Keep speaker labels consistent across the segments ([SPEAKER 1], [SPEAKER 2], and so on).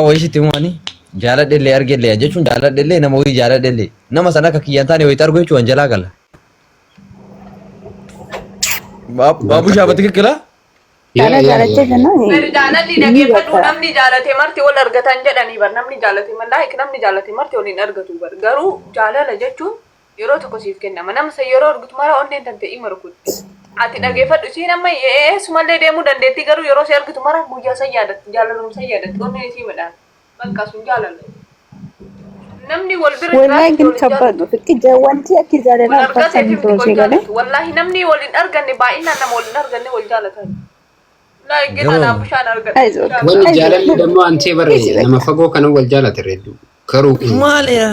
[SPEAKER 1] Waa wayii sitti himaani jaaladhellee argellee jechuun jaaladhellee nama wayii jaaladhellee nama sana akka kiyyaan taane wayitti argu jechuun jalaa gala. Baabushaa batikikkila?
[SPEAKER 2] Kana jaalattee jennaan
[SPEAKER 3] Bari jaalalli
[SPEAKER 2] ni
[SPEAKER 3] dhageeffadhu
[SPEAKER 2] bakka
[SPEAKER 3] namni jaalate marti wal argatan jedhanii bar namni jaalate mallahi namni jaalate marti wal hin argatu bar garuu jaalala jechuun yeroo tokko siif kennama nama san yeroo argitu mara onneen tante ima rukutti ati dhageeffadhu isiin amma eessumallee deemuu dandeetti garuu yeroo si argitu mara guyyaa san yaadatti jaalaluma san yaadatti onneen isii midhaan bakka sun jaalala namni wal bira
[SPEAKER 2] Wallahi
[SPEAKER 3] jiraatu
[SPEAKER 2] ግን
[SPEAKER 3] wal hin
[SPEAKER 2] ከባድ
[SPEAKER 3] jaalatu
[SPEAKER 2] ነው። ፍቅር wanti akka
[SPEAKER 3] wal
[SPEAKER 2] jaalalaa
[SPEAKER 3] argateef
[SPEAKER 2] abbaa
[SPEAKER 3] miti wal
[SPEAKER 2] toosii galee
[SPEAKER 3] jaalatu wallaahi namni wal hin arganne baay'inaan nama wal hin arganne wal jaalatan. Like
[SPEAKER 1] Garuu
[SPEAKER 3] anaaf bishaan argadhe
[SPEAKER 2] አይዞህ
[SPEAKER 3] bishaan
[SPEAKER 4] Wanni
[SPEAKER 2] አይዞህ
[SPEAKER 4] jaalalli dammoo antee bare
[SPEAKER 2] አይዞህ በቃ
[SPEAKER 4] nama fagoo kana wal jaalate reeddu. Karuu
[SPEAKER 1] maaliidha?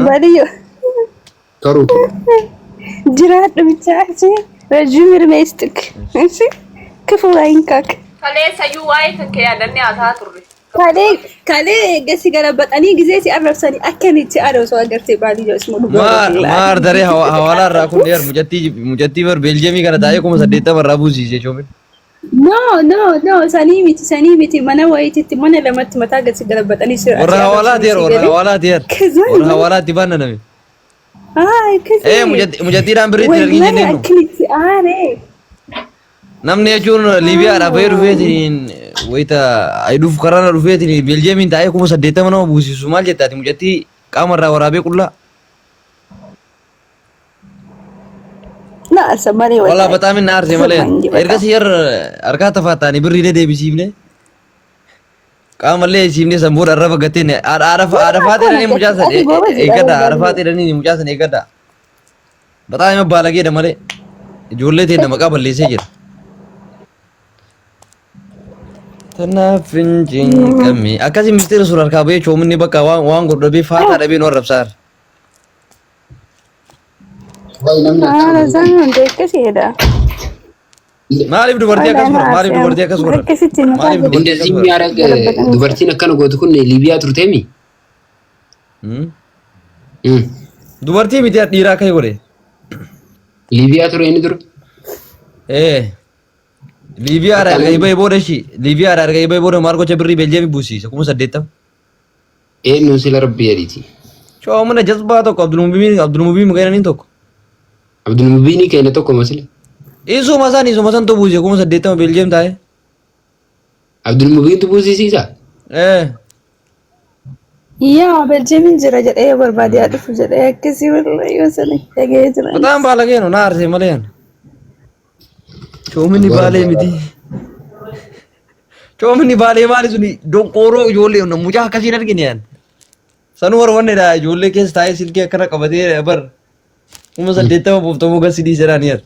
[SPEAKER 2] ባልዮ
[SPEAKER 4] karuu
[SPEAKER 2] jiraadhu ብቻ እሺ። ረዥም እድሜ ይስጥክ። እሺ ክፉ አይንካክ።
[SPEAKER 3] Kaleessayyuu waa'ee kan kee yaadannee haasaa turre.
[SPEAKER 2] Kalee kalee gasi garabaxanii gisee si arrabsanii akkamitti arrabsu agartee baadiyyaa isuma dhugaa
[SPEAKER 1] Maar
[SPEAKER 2] wallaahi.
[SPEAKER 1] maar daree hawaalaa irraa kun dheer mucattii mucattii bar Beeljeemii kana taa'ee 80,000 irraa buusiise choomin.
[SPEAKER 2] No no no sanii miti sanii miti mana wayiititti mana lamatti mataa gasi garabaxanii si
[SPEAKER 1] Warra hawaalaa
[SPEAKER 2] arrabsanii
[SPEAKER 1] teer
[SPEAKER 2] si
[SPEAKER 1] warra
[SPEAKER 2] galee.
[SPEAKER 1] hawaalaa teer
[SPEAKER 2] Kazaan
[SPEAKER 1] warra hawaalaatti baannaname.
[SPEAKER 2] ay
[SPEAKER 1] Ee
[SPEAKER 2] kasi
[SPEAKER 1] mucattiidhaan birriitti ergin
[SPEAKER 2] wallahi
[SPEAKER 1] jenneen nu.
[SPEAKER 2] akkamitti aaree.
[SPEAKER 1] Namni jechuun Liibiyaadhaa bahee dhufeetiin wayita dhufu karaana dhufeetiin Beeljeemiin taa'ee 80,000 nama buusisu maal jettaati mucattii qaama irraa waraabee qullaa.
[SPEAKER 2] Na arsa malee
[SPEAKER 1] Walaa
[SPEAKER 2] wallahi.
[SPEAKER 1] bataam inni aarsee malee.
[SPEAKER 2] Sirmaan jibata.
[SPEAKER 1] Ergasii yar harkaa tafaataanii birriilee deebisiifne. Qaamallee siifne san booda arraba gateen haadha faatee dhanii mucaa san
[SPEAKER 2] Ati goobazii dha
[SPEAKER 1] eeggadha haadha
[SPEAKER 2] wallahi.
[SPEAKER 1] faatee dhanii mucaa san eeggadha. Bataam ima baalageedha malee. Ijoollee teenya maqaa balleessee jira. Tanaaf hin cinqamne. Akkasii ministeera sun harkaa bahee choominni bakka waan waan godhu dhabee faataa dhabee nu arrabsaar.
[SPEAKER 4] Wayi namni
[SPEAKER 2] Haala
[SPEAKER 4] akkana
[SPEAKER 2] isaan hundi akkasiidha.
[SPEAKER 1] Maaliif dubartii akkas
[SPEAKER 2] Wallahi na
[SPEAKER 1] godhan? Maaliif
[SPEAKER 2] arse
[SPEAKER 1] dubartii akkas godhan?
[SPEAKER 2] akkasitti mataa
[SPEAKER 1] Maaliif
[SPEAKER 2] gadi
[SPEAKER 1] dubartii akkas
[SPEAKER 4] እንደዚህ
[SPEAKER 1] godhan?
[SPEAKER 4] የሚያደርግ
[SPEAKER 2] garabaxanii
[SPEAKER 4] dubartiin akkana gootu kun Liibiyaa turteemi?
[SPEAKER 1] Hmm? Dubartii miti dhiiraa akka godhe.
[SPEAKER 4] Liibiyaa ture inni dura?
[SPEAKER 1] Ee. Liibiyaadha erga bahee booda ishii Liibiyaadha erga bahee booda maal gocha birrii Beeljeemii buusiise 80,000.
[SPEAKER 4] Eenyuun sila rabbi jedhiti.
[SPEAKER 1] Choomina jazbaa tokko Abdulmubiin Abdulmubiin mukeeraniin tokko.
[SPEAKER 4] Abdulmubiinii keenya tokko masila.
[SPEAKER 1] Isuma san isuma santu buuse 80,000 Beeljeem taa'e.
[SPEAKER 4] Abdulmubiintu buusisiisa?
[SPEAKER 1] Ee.
[SPEAKER 2] Yaa Beljeemiin jira jedhee yoo barbaade haa dhufu jedhee akkasii wallahi yoo sana dhaga'ee jira.
[SPEAKER 1] Bataan baalagee no na aarsee malee an. Choominni baalee miti. Choominni baalee maali suni donqooroo ijoollee mucaa akkasiin argine an. Sanuu warra wannedha ijoollee keessa taa'ee silkii akkana qabatee bar 80,000 buuftamuu gasi dhiisedhaan yar.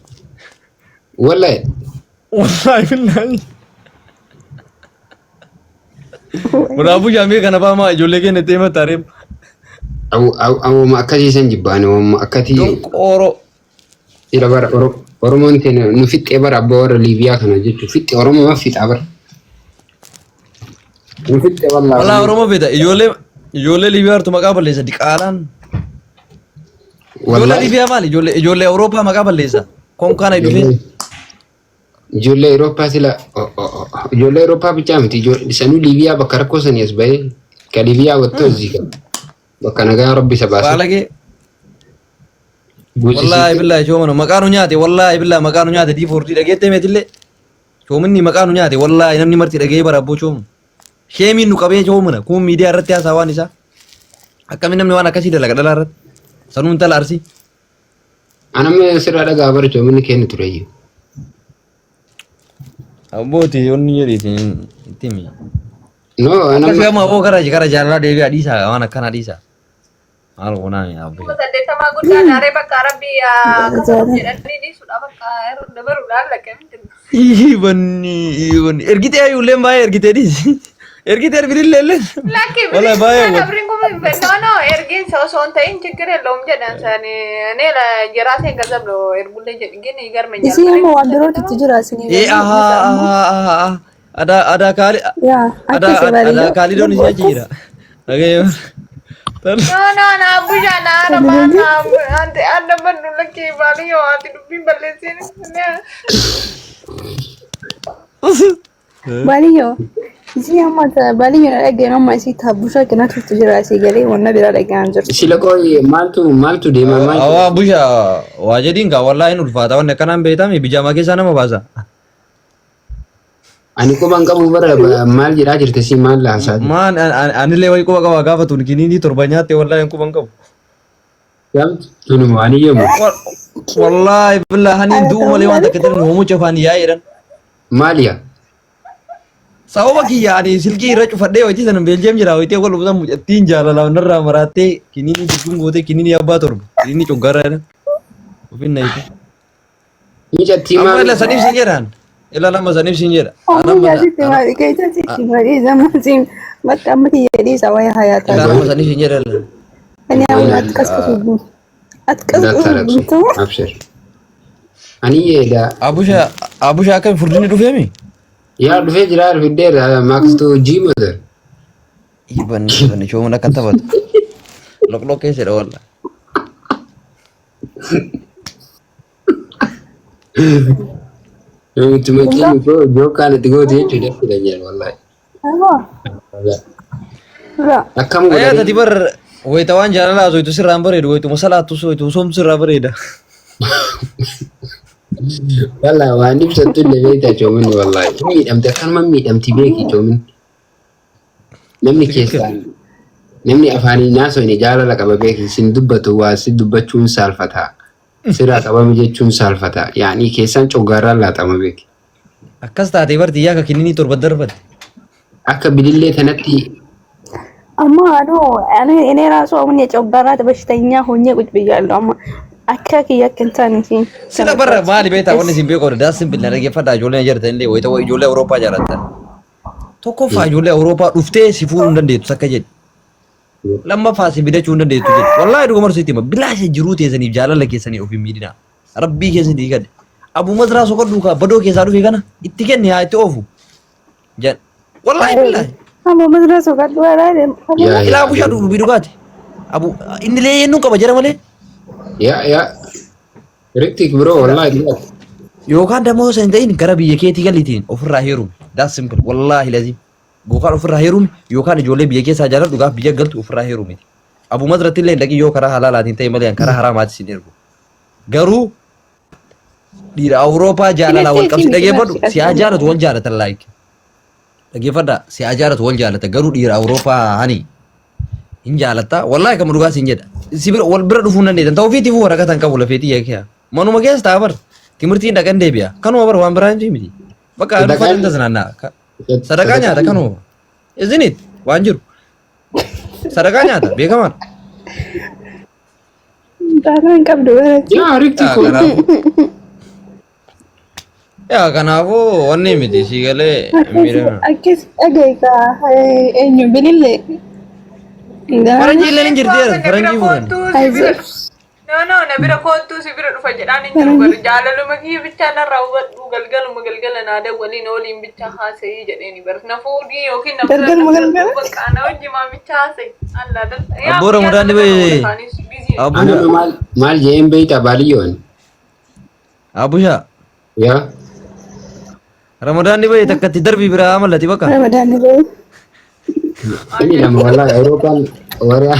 [SPEAKER 4] Wallahi.
[SPEAKER 1] Wallaahi billaahi. Kanaafuu jaamee kana fa'aa ijoollee keenya itti himatta reefu.
[SPEAKER 4] Awwama akkasii san jibbaane awwama akkatii
[SPEAKER 1] Donqooroo.
[SPEAKER 4] sila bara Oromoon teena nu fixxee bara abbaa warra Liibiyaa kana jechuun fixxee Oromoo ma fixaa bara. Nu fixxee wallaahi.
[SPEAKER 1] Wallaahi Oromoo beekta ijoollee ijoollee Liibiyaa hartu maqaa balleessa diqaalaan. Ijoollee
[SPEAKER 4] Wallaahi.
[SPEAKER 1] Liibiyaa maali? Ijoollee ijoollee Awurooppaa maqaa balleessa. Konkaan dhufee.
[SPEAKER 4] Ijoollee Awurooppaa sila ijoollee Awurooppaa bichaa miti sanuu Liibiyaa bakka rakkoo sanii as bahee ka Liibiyaa wattoo asii qaba. Bakka nagaa rabbi isa baasee
[SPEAKER 1] Baalagee. Wallaahi
[SPEAKER 4] buusisiise.
[SPEAKER 1] billaahi choomana maqaa nu nyaate wallaahi billaahi maqaa nu nyaate diifoortii dhageettee meetillee choominni maqaa nu nyaate wallaahi namni marti dhagee bara abboo choomu. Sheemiin nu qabee choomina kun miidiyaa irratti haasaa waan isaa. Akkamiin namni waan akkasii dalaga dhalaa irratti. Sanuu intala arsii.
[SPEAKER 4] Anamma sirraa dhagaa bara choominni kennu tureyyuu.
[SPEAKER 1] Abbooti onni jedhiiti itti himi.
[SPEAKER 4] No
[SPEAKER 1] Akkasii
[SPEAKER 4] anamma
[SPEAKER 1] amma aboo gara gara jaalalaa deebi'aa dhiisaa waan akkanaa dhiisaa. Maal goonaa mi abboo.
[SPEAKER 3] 80,000 guddaa daaree bakka rabbii kafaluuf jedhanii dhiisuudha bakka yeroo dabaruudhaan lakkee miti.
[SPEAKER 1] Ibanni ibanni ergitee ayyuulleen baay'ee ergitee dhiisi. Ergitee ergitee illee.
[SPEAKER 3] Lakki
[SPEAKER 1] Wala baay'ee
[SPEAKER 3] birriin birriin kuma hin fedhu. No no ergiin osoo hin ta'in ችግር የለውም jedhan sani እኔ የራሴን ገንዘብ ነው ergullee jedhi ግን ይገርመኛል።
[SPEAKER 2] Isii amma waan birootu itti jira isinii
[SPEAKER 1] Ee
[SPEAKER 2] galee
[SPEAKER 1] ahaa ahaa ahaa adaa adaa kaali
[SPEAKER 2] yaa
[SPEAKER 1] adaa
[SPEAKER 2] akkasi
[SPEAKER 1] adaa
[SPEAKER 2] baadiyyaa
[SPEAKER 1] kaalidoon
[SPEAKER 2] lubbu
[SPEAKER 1] isii achi
[SPEAKER 2] akkas
[SPEAKER 1] jira. Dhagee.
[SPEAKER 3] No no na abuja na nama na ante anna bannu lakki baaliyo ati dubbiin balleesseen.
[SPEAKER 2] Baadiyyoo Isii amma baaliyyoo na dhageen amma isii taabbushaa kennaa turtu jira asii galee wanna biraa dhagaan jirtu.
[SPEAKER 4] Sila qoy maaltu maaltu deema maaltu?
[SPEAKER 1] Awaa busha waa jedhiin kaa wallaahi hin ulfaata wanni akkanaan beekame bijaamaa keessaa nama baasa.
[SPEAKER 4] Ani quban qabu bara maal jedhaa jirte si maal haasaa jirte?
[SPEAKER 1] Maan anillee wayi quba qaba gaafa tun kiniinii torba nyaatte wallaahi hin quban qabu.
[SPEAKER 4] Gamtu tunuma ani yomu.
[SPEAKER 1] Wallaahi billaa haniin du'u malee waan takka ta'e hoomucha afaan yaa'ee jedhan.
[SPEAKER 4] Maal yaa?
[SPEAKER 1] Sababa kiyya ani silkii irra cufadhee wayitii sana Beeljeem jira wayitii wal hubataa mucattiin jaalalaa narraa maraattee kiniinii jidduun gootee kiniinii abbaa torba kiniinii coggaarraa jedhan. Ofiin na hiite.
[SPEAKER 4] Mucattii
[SPEAKER 1] Amma
[SPEAKER 4] maal?
[SPEAKER 1] ila saniif siin jedhaan. Ila lama saniif siin jedha. Ana
[SPEAKER 2] Amma
[SPEAKER 1] amma
[SPEAKER 2] yaasitti maali keessa sitti maali zaman siin bakka amma kiyya dhiisa waa'ee
[SPEAKER 1] ila
[SPEAKER 2] hayaataa.
[SPEAKER 1] lama saniif siin jedha.
[SPEAKER 2] Ani amma atqasqasu atqasqasu.
[SPEAKER 4] Abshir. Ani yeeda.
[SPEAKER 1] Abusha abusha akkam furdinni dhufeemi?
[SPEAKER 4] Yaa dhufee jira fiddeera maakstu jiimata.
[SPEAKER 1] Ibanni ibanni shoomun akka taphatu. Loqloqee jedha walla.
[SPEAKER 4] Itti makiin koo jookaan itti goote jechuudha fida jedha wallahi. Akkam
[SPEAKER 1] Ayyaa tati
[SPEAKER 4] godhanii
[SPEAKER 1] bar wayita waan jaalalaa haasoftu sirraan bareedu wayituma salaattus wayituma soomtu sirraa bareeda.
[SPEAKER 4] Wallahi waan ibsattu illee beekta coominni wallahi. Miidhamte akkanuma miidhamti beeki coominni. Namni keessaan namni afaanii naasoo jaalala qaba beeki sin dubbatu waa si dubbachuun saalfata. Sirraa qabame jechuun saalfata. Yaani keessaan coggaarraan laaxama beeki.
[SPEAKER 1] Akkas taatee barti yaa ka kininii torba darbatte.
[SPEAKER 4] Akka bilillee tanatti
[SPEAKER 2] Amma anu anu እኔ ራሱ አሁን የጨጓራ በሽተኛ ሆኜ ቁጭ ብያለሁ። አማ akka kiyya akka hin taane siin
[SPEAKER 1] Sila barra maali beektaa wanni isin beeku daas simple na dhaggeeffadhaa ijoolleen jirtan illee wayita ijoollee Awurooppaa jaallattan. Tokkoffaa ijoollee Awurooppaa dhuftee si fuudhuu hin dandeettu akka jedhi. Lammaffaa si bidachuu hin dandeettu jedhi. Wallaahi dhuguma sitti hima bilaasha jiruu teessaniif jaalala keessanii of hin miidhinaa. Rabbii keessan diigadhe. Abuu Mazraa soqodhuu kaa badoo keessaa dhufe kana itti kenni haa itti oofu. Jedha. Wallaahi billaahi.
[SPEAKER 2] Amma mazraa soqadhu waraane.
[SPEAKER 4] yaa
[SPEAKER 1] Ilaa
[SPEAKER 4] yaa
[SPEAKER 1] bushaa dhugu dhugaati. Abu inni lee eenyuun qaba jara malee.
[SPEAKER 4] yaa yaa Riktik bro wallahi dhugaati.
[SPEAKER 1] Yookaan dammoo osoo hin ta'in gara biyya keetii galiitiin ofirraa heerumi. That's simple. Wallaahi lazim. Yookaan ofirraa heerumi yookaan ijoollee biyya keessaa jaaladhu gaaf biyya galtu ofirraa heerumi. Abu Mazratti illee dhaqi yoo karaa halaalaatiin ta'e malee karaa haraamaatti sin ergu. Garuu dhiira Awurooppaa jaalalaa wal qabsi dhageeffadhu si haa jaalatu wal jaalatan like. Dhageeffadhaa si haa jaalatu wal jaalata garuu dhiira Awurooppaa hani hin jaalatta wallaahi kama dhugaa siin jedha. Si bira wal bira dhufuu hin dandeettan ta'uu ofiitiifuu waraqata hin qabu lafeetii yeekiyaa. Manuma keessa ta'a bar timirtiin dhaqan deebi'a. Kanuma bar waan biraa hin miti. Bakka
[SPEAKER 4] Sadaqaan
[SPEAKER 1] dhufa hin tasnaannaa. Sadaqaa nyaata kanuma. Isn't it? Waan jiru. Sadaqaa nyaata beekamaadha.
[SPEAKER 2] Xaanaa hin qabdu baratti.
[SPEAKER 4] Yaa riktik
[SPEAKER 1] Yaa kanaafuu. Yaa kanaafuu wanni miti si galee miidhama.
[SPEAKER 2] Akkas dhageessa eenyu bilillee.
[SPEAKER 1] Faranjii illee ni jirti jedhan
[SPEAKER 3] Na bira
[SPEAKER 1] faranjii fuudhan.
[SPEAKER 3] koottuu si bira No no na bira koottuu si bira dhufa jedhaan hin jiru bara jaalaluma kiyya bichaa narraa hubadhu galgaluma galgala naa dawwaliin ooliin bichaa haasa'ii jedheeni bara na fuudhii yookiin na bira
[SPEAKER 2] Galgaluma galgala.
[SPEAKER 3] bakka na wajjimaa bichaa haasa'i. Allah dal. Yaa
[SPEAKER 1] Abboo
[SPEAKER 3] guyyaa
[SPEAKER 1] Ramadaan
[SPEAKER 3] sana kana
[SPEAKER 1] dhibee
[SPEAKER 3] isaanis busy.
[SPEAKER 1] Abusha
[SPEAKER 4] Anuma maal maal jeen beekta baadiyyoon.
[SPEAKER 1] Abusha
[SPEAKER 4] Yaa
[SPEAKER 1] Ramadaan dhibee takka itti darbii biraa amallati bakka.
[SPEAKER 2] Ramadaan dhibee.
[SPEAKER 4] inni lama wallahi Awurooppaan warra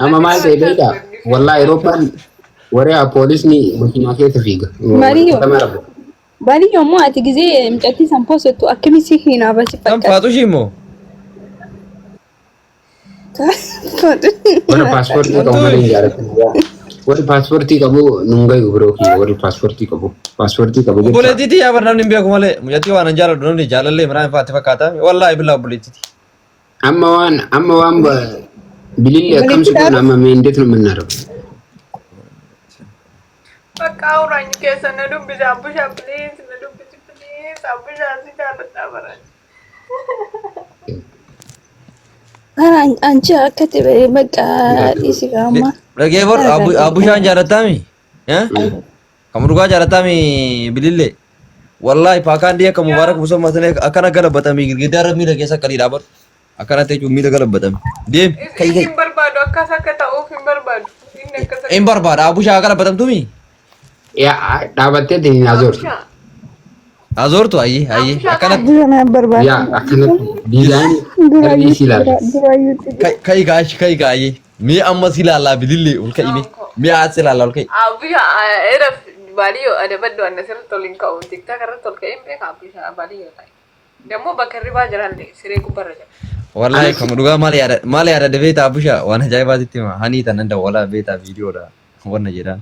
[SPEAKER 4] amma maal ta'e beekta wallahi Awurooppaan warra poolisni makiinaa keessa fiiga.
[SPEAKER 2] Mariyo.
[SPEAKER 4] Katama rabu.
[SPEAKER 2] Baadiyyaa immoo ati gizee mucattii san poosattu akkamitti si hinaaf si
[SPEAKER 1] Kan
[SPEAKER 2] fakkaata.
[SPEAKER 1] faatushi immoo.
[SPEAKER 4] Warra paaspoortii qabu malee hin jaalatan. Warri paaspoortii qabu nun gayu biroo kiyya warri paaspoortii qabu. Paaspoortii qabu jecha.
[SPEAKER 1] Obboleettiitii yaa bar namni hin beeku malee mucattii waan hin jaaladhu namni jaalallee miraan faatti fakkaata. Wallaahi billaa obboleettiitii.
[SPEAKER 4] Amma waan bililli akkam si goona amma mee እንዴት ነው የምናደርገው?
[SPEAKER 3] Bakka awuraan keessa na dubbisa abbushaa please na dubbisi please abbushaa si jaalladha bara.
[SPEAKER 2] Anchi akkatti bakka dhiisi gaama.
[SPEAKER 1] Dhageeffadhu abushaan jaalattaami? Kan dhugaa jaalattaami bilillee? Wallaahi paakaandii akka mubaarak musammaa sana akkana galabatame girgiddaa irra miila keessa akka dhiidhaa bar. Akkana ta'e jechuun miila galabatame. Deem kai kai.
[SPEAKER 3] Hin barbaadu akkas akka ta'uuf hin barbaadu. Inni akkas
[SPEAKER 1] Hin barbaada abushaa akka dhaabbatamtumi.
[SPEAKER 4] Yaa dhaabattee hin azoortu.
[SPEAKER 3] Abushaa.
[SPEAKER 1] Azoortu ayyee ayyee
[SPEAKER 3] Abushaa
[SPEAKER 1] akkanatti.
[SPEAKER 2] Dura na barbaada.
[SPEAKER 4] Yaa akkanatti diizaayinii qalbii si ilaala.
[SPEAKER 2] Duraayyuutti jira.
[SPEAKER 1] Kai kaashi kai kaayee. Mee amma si ilaallaa bilillee ol ka'i mee. Mee as ilaallaa ol ka'i.
[SPEAKER 3] Abushaa eraf baaliyyoo adabadhu anna sirriitti ol hin ka'u. TikTok irratti ol ka'een beeka abushaa baaliyyoo ta'e. Dammoo bakka hirribaa jirallee siree gubbarra jira.
[SPEAKER 1] Wallahi kan dhugaa maal yaada maal yaada beektaa abushaa waan ajaa'ibaatitti hima. Hanii tanan dawwalaa beektaa viidiyoodha wanna jedhaan.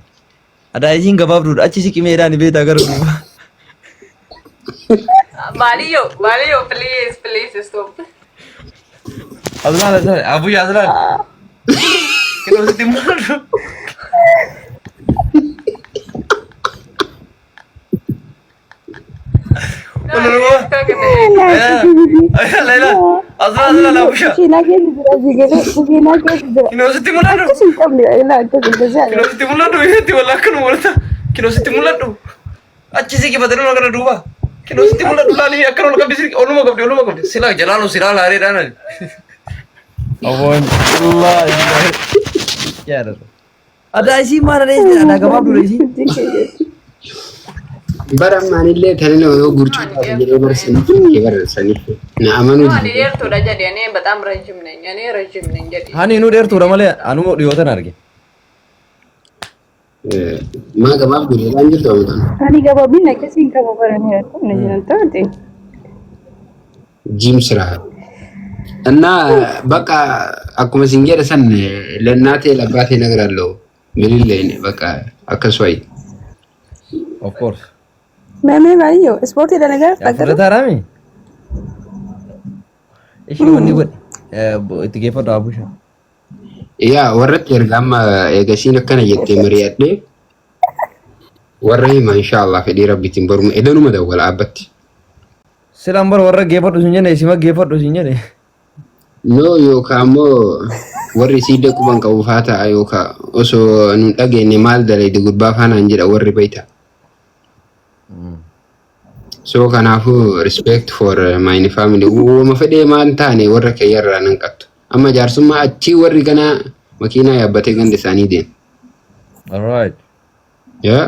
[SPEAKER 1] Adaa isiin gabaabduudha achi si qimeedhaan beektaa gara duuba.
[SPEAKER 3] Baaliyyoo baaliyyoo please please stop.
[SPEAKER 1] Aslaan aslaan abushaa aslaan. Kinoo sitti mul'atu. Aslaan aslaan abushaa.
[SPEAKER 2] Kushiinaa keessa jira sigalee kushiinaa keessa jira.
[SPEAKER 1] Kinoo sitti mul'atu.
[SPEAKER 2] Akkas hin qabne ilaa akkas hin
[SPEAKER 1] Kinoo sitti mul'atu itti walaa akkanuma walta. Kinoo sitti mul'atu. Achi si qibatanii ol kana duuba. Kinoo sitti mul'atu laalii akkana ol qabdi oluma qabdi oluma qabdi. Silaa jalaalu silaa laareedhaan ani. Awoon wallaahi. Yaadatu. Adaa isii maal adee adaa gabaabduudha isii.
[SPEAKER 4] Bara ammaanillee tanina yoo gurcuu taate jedhee bara saniif kee bara saniif na amanuu
[SPEAKER 3] Ani
[SPEAKER 4] dide.
[SPEAKER 3] dheertuudha jedhe ani በጣም ረጅም ነኝ እኔ ረጅም ነኝ jedhe.
[SPEAKER 1] Hani nu dheertuudha malee anuu dhiyootan arge.
[SPEAKER 4] Maa gabaabduu jedhaan jirtu amantaan.
[SPEAKER 2] Ani gabaabina akkasii hin qabu baranii akkuma jiran taate.
[SPEAKER 4] ጂም ስራ እና በቃ akkuma isin jedhe san ለእናቴ ለአባቴ እነግራለሁ። ምልልኝ በቃ akkasuma
[SPEAKER 1] Of course.
[SPEAKER 2] Meemee baay'ee ispoortii dalagaa
[SPEAKER 1] Yaa fudhataa raami? Ishii wanni godhe itti geeffadhu abusha.
[SPEAKER 4] Yaa warratti erga amma eegasiin akkana jettee mari'adhee warra hima inshaallah fedhii rabbiitiin boruma edanuma dawwala abbatti.
[SPEAKER 1] Silaan bar warra geeffadhu sin jenne isima geeffadhu sin jedhe.
[SPEAKER 4] No yookaan immoo warri isii quban qabu faa ta'a yookaan osoo nu dhageenye maal dalayde gurbaa faanaan jedha warri bayta. So kanaafuu respect for my family. Uuma fedhee maal taane warra keeyyarraa nan qattu. Amma jaarsummaa achii warri ganaa makiinaa yaabbatee ganda isaanii deema.
[SPEAKER 1] Alright.
[SPEAKER 4] Yaa.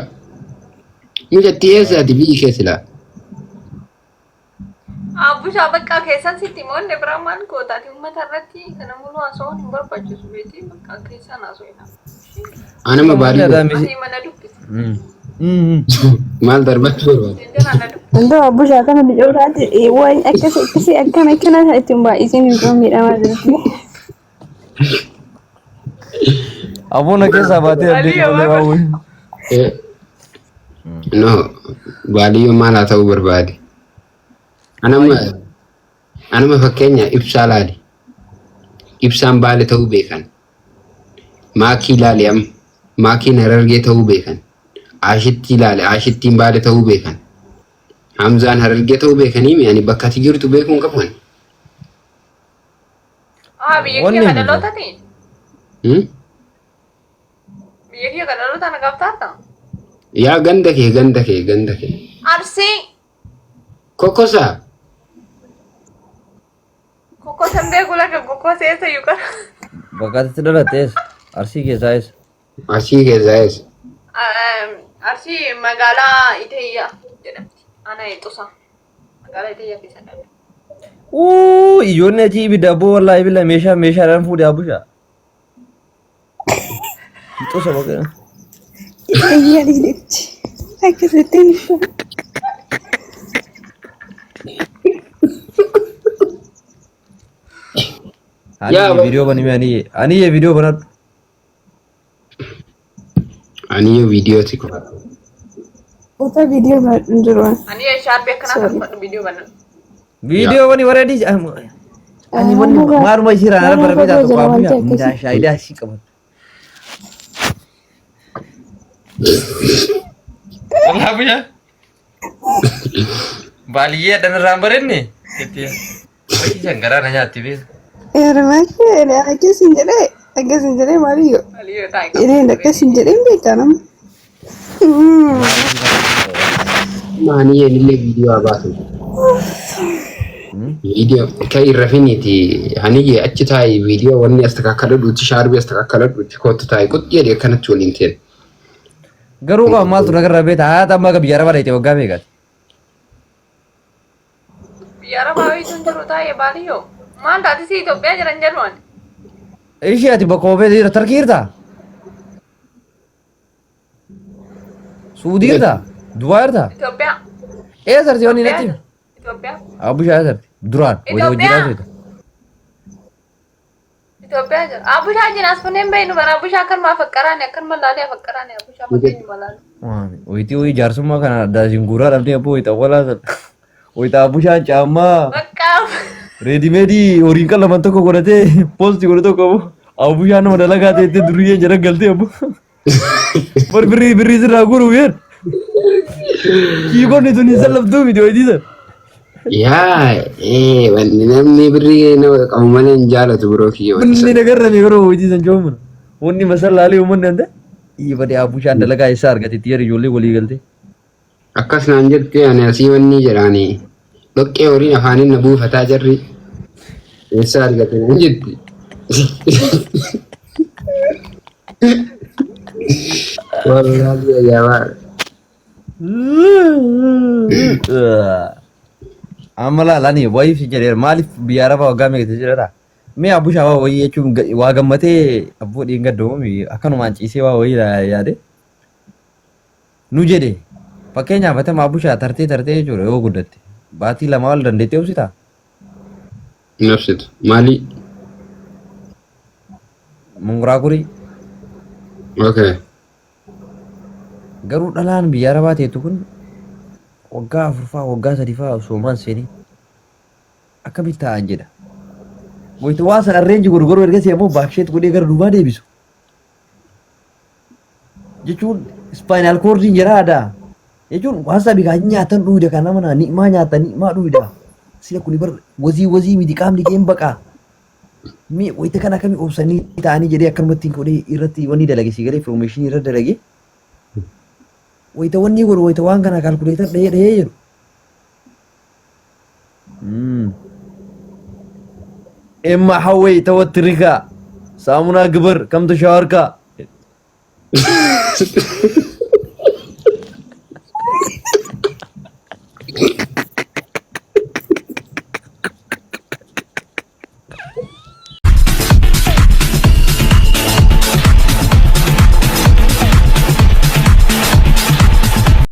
[SPEAKER 4] Mucattii eessaati biyyi kee silaa?
[SPEAKER 3] Abushaa bakka keessan sitti himoonni biraa maal gootaati uummata irratti kana muluu haasa'uun hin barbaachisu beetii bakka keessan haasa'ina.
[SPEAKER 4] Anama baalii
[SPEAKER 3] Ati mana dubbisi.
[SPEAKER 4] maal darbachuu barbaada?
[SPEAKER 3] Jala na dubbisi.
[SPEAKER 2] Ndoo abushaa kana biqiltooti waan akkasii akkasii akkana akkana ittiin baay'isiin hin miidhamaa jirti.
[SPEAKER 1] Aboona keessaa baatee abdii malee waawuu.
[SPEAKER 4] No, baadiyyoo maal haa ta'uu barbaade? Anama anama fakkeenya ibsaa laali. Ibsaan baale ta'uu beekan. Maakii laali amma. Maakiin harargee ta'uu beekan. Aashittii laali. Aashittiin baale ta'uu beekan. Hamzaan harargee ta'uu beekanii ani bakka ati jirtu beekuu hin qabu.
[SPEAKER 3] Ah biyya
[SPEAKER 1] Wanni
[SPEAKER 3] kiyya
[SPEAKER 1] hin
[SPEAKER 3] kana dhalootati?
[SPEAKER 4] Hmm?
[SPEAKER 3] Biyya kiyya kana dhaloota na gaaftaata?
[SPEAKER 4] Yaa ganda kee ganda kee ganda kee.
[SPEAKER 3] Arsii.
[SPEAKER 4] Kokkosaa.
[SPEAKER 3] Kokkosan beeku lafa kokkosa eessa iyyuu qara.
[SPEAKER 1] Bakka ati dhalatte eessa? Arsii keessaa eessa?
[SPEAKER 4] Arsii keessaa eessa?
[SPEAKER 3] Arsii magaalaa Itiyyaa jedhamti. Ana Xusaa. Magaalaa Itiyyaa keessa dhalate.
[SPEAKER 1] Uu ijoollee achii ibidda abboo wallaahi ibidda meeshaa meeshaadhaan fuudhee abusha. Xusa bakka.
[SPEAKER 2] Iyyaa dhiiretti. Akkasittiin.
[SPEAKER 1] Ani
[SPEAKER 4] Yaa
[SPEAKER 1] viidiyoo bani mee ani ani viidiyoo banadhu.
[SPEAKER 4] Ani yoo viidiyooti qofa.
[SPEAKER 2] Uta viidiyoo hin jiru.
[SPEAKER 3] Ani shaarbii akkanaa kan uffadhu viidiyoo banan.
[SPEAKER 1] Viidiyoo bani warra dhiisi. Ani wanni maaluma ishee irraa bara beektaa tokko abusha. Mindaa shaayidaa ishii qabatu. Wallah abusha. Baaliyyee addan irraa hin barenne. Hojii garaa na nyaatti beeku.
[SPEAKER 2] Eermaakee akkas hin jedhee akkas hin jedhee maaliyyoo.
[SPEAKER 3] Aliyyoo taa'e
[SPEAKER 2] Inni akkas hin jedhee hin beekaa nama.
[SPEAKER 4] Maanii illee viidiyoo haa baatu. Viidiyoo kan irra finiiti haniyye achi taa'i viidiyoo wanni astakakkaladhuuti shaarbii astakakkaladhuuti kootu taa'i qut jedhi akkanatti waliin ta'e.
[SPEAKER 1] Garuu qaba maaltu nagarra beekta haata ammaa biyya arabaa dheete waggaa meeqaati?
[SPEAKER 3] Biyya arabaa wayiitu hin jiru taa'ee baaliyyoo. Maal taate si Itoophiyaa jiran jedhu ani.
[SPEAKER 1] Ishee ati bakka ofee jira Tarkii jirtaa? Suudii jirtaa? Dubaay jirtaa?
[SPEAKER 3] Itoophiyaa.
[SPEAKER 1] Eessa jirti wanni natti?
[SPEAKER 3] Itoophiyaa.
[SPEAKER 1] Abushaa eessa jirti? Duraan wayita hojii
[SPEAKER 3] Itoophiyaa.
[SPEAKER 1] dhaabsite.
[SPEAKER 3] Itoophiyaa jira. Abushaa jina as funneen beeynu bara Abushaa akkanuma afaqqaraani akkanuma laalee afaqqaraani Abushaa fakkeenyuma laalee.
[SPEAKER 1] Wayitii wayii jaarsummaa kana addaa isin guuraa dhabdee abboo wayita awwalaa sana. Wayita Abushaan caammaa
[SPEAKER 3] Bakka
[SPEAKER 1] reedimeedii horiin qallaman tokko godhatee poosti godhe tokko abboo. Abushaan nama dalagaa teettee duriyyeen jala galtee abboo. Bar birrii birrii sirraa guuruu yeen. Kiikonni tun hin sallabtuu miti wayitii sana.
[SPEAKER 4] Yaa wanni namni birrii nama qabu malee hin jaalatu biroo kiyya wanni
[SPEAKER 1] Wanni
[SPEAKER 4] sana.
[SPEAKER 1] nagarrame yeroo hojii san joomuna. Wanni masallaalee uummanni ante. Ibadee Abushaan dalagaa isaa argatetti yeroo ijoollee walii galtee.
[SPEAKER 4] Akkas naan jette ani asii wanni jedhaani dhoqqee horiin afaaniin na buufataa jarri eessaa argate naan jetti. Wallaahi ajaa'ibaa.
[SPEAKER 1] Amma laalani wayiif si jedheera maaliif biyya arabaa waggaa meeqa jedhara. Mee Abushaa waa wayii jechuun waa gammatee abboo dhiingaddoomi akkanumaan ciisee waa wayii yaade. Nu jedhe fakkeenyaaf atama Abushaa tartee tartee jechuudha yoo guddatte baatii lama ol dandeettee obsitaa?
[SPEAKER 4] Nafsitu maali?
[SPEAKER 1] Munguraakurii.
[SPEAKER 4] Okay.
[SPEAKER 1] Garuu dhalaan biyya arabaa teettu kun waggaa afurfaa waggaa sadifaa osoo maan seenii akkamitti taa'an jedha. Wayita waa san arreenji godhu garuu ergasii ammoo baaksheet godhee gara duubaa deebisu. Jechuun spinal cordiin jira aadaa. Jechuun waan sabi kan nyaatan dhuyda kan nama naa ni'maa nyaata ni'maa dhuyda. Sila kuni bar wazii wazii miti qaamni kee hin baqaa. Mee wayita kana akkamii obsanii ta'anii jedhee akkanumatti godhee irratti wanni dalage si galee information irra dalage. Wayita wanni godhu wayita waan kana calculator dhahee dhahee jedhu. Emma hawwee tawattirika saamunaa gibar kamtu shawarkaa.